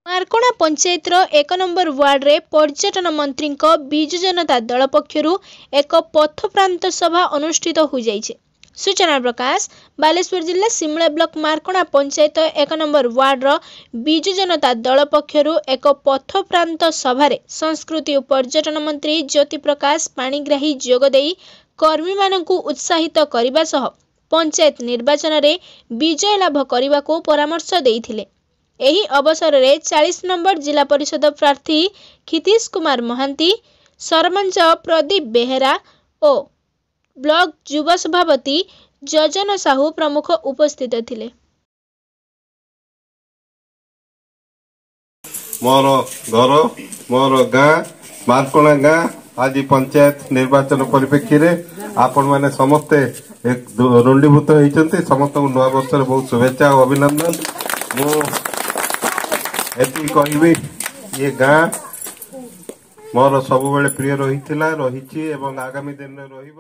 ମାର୍କୋଣା ପଞ୍ଚାୟତର 1 ନମ୍ବର ୱାର୍ଡରେ ପର୍ଯ୍ୟଟନ ମନ୍ତ୍ରୀଙ୍କ ବିଜୁ ଜନତା ଦଳ ପକ୍ଷରୁ ଏକ ପଥପ୍ରାନ୍ତ ସଭା ଅନୁଷ୍ଠିତ ହୋଇଯାଇଛି। ସୂଚନା ପ୍ରକାଶ, ବାଲେଶ୍ୱର ଜିଲ୍ଲା ସିମୁଳିଆ ବ୍ଲକ ମାର୍କୋଣା ପଞ୍ଚାୟତ 1 ନମ୍ବର ୱାର୍ଡର ବିଜୁ ଜନତା ଦଳ ପକ୍ଷରୁ ଏକ ପଥପ୍ରାନ୍ତ ସଭାରେ ସଂସ୍କୃତି ଓ ପର୍ଯ୍ୟଟନ ମନ୍ତ୍ରୀ ଜ୍ୟୋତିପ୍ରକାଶ ପାଣିଗ୍ରାହୀ ଯୋଗଦେଇ କର୍ମୀମାନଙ୍କୁ ଉତ୍ସାହିତ କରିବା ସହ ପଞ୍ଚାୟତ ନିର୍ବାଚନରେ ବିଜୟ ଲାଭ କରିବାକୁ ପରାମର୍ଶ ଦେଇଥିଲେ। ଏହି ଅବସରରେ 40 ନମ୍ବର ଜିଲ୍ଲା ପରିଷଦ ପ୍ରାର୍ଥୀ କ୍ଷିତୀଶ କୁମାର ମହାନ୍ତି, ସରପଞ୍ଚ ପ୍ରଦୀପ ବେହେରା ଓ ବ୍ଲକ ଯୁବ ସଭାପତି ଯଜନ ସାହୁ ପ୍ରମୁଖ ଉପସ୍ଥିତ ଥିଲେ। ମୋର ଘର, ମୋର ଗାଁ ମାର୍କୋଣା ଗାଁ। ଆଜି ପଞ୍ଚାୟତ ନିର୍ବାଚନ ପରିପ୍ରେକ୍ଷୀରେ ଆପଣମାନେ ସମସ୍ତେ ରୁଣ୍ଡୀଭୂତ ହେଇଛନ୍ତି। ସମସ୍ତଙ୍କୁ ନୂଆ ବର୍ଷରେ ବହୁତ ଶୁଭେଚ୍ଛା ଓ ଅଭିନନ୍ଦନ। ମୁଁ ଏତିକି କହିବି, ଇଏ ଗାଁ ମୋର ସବୁବେଳେ ପ୍ରିୟ ରହିଥିଲା, ରହିଛି ଏବଂ ଆଗାମୀ ଦିନରେ ରହିବ।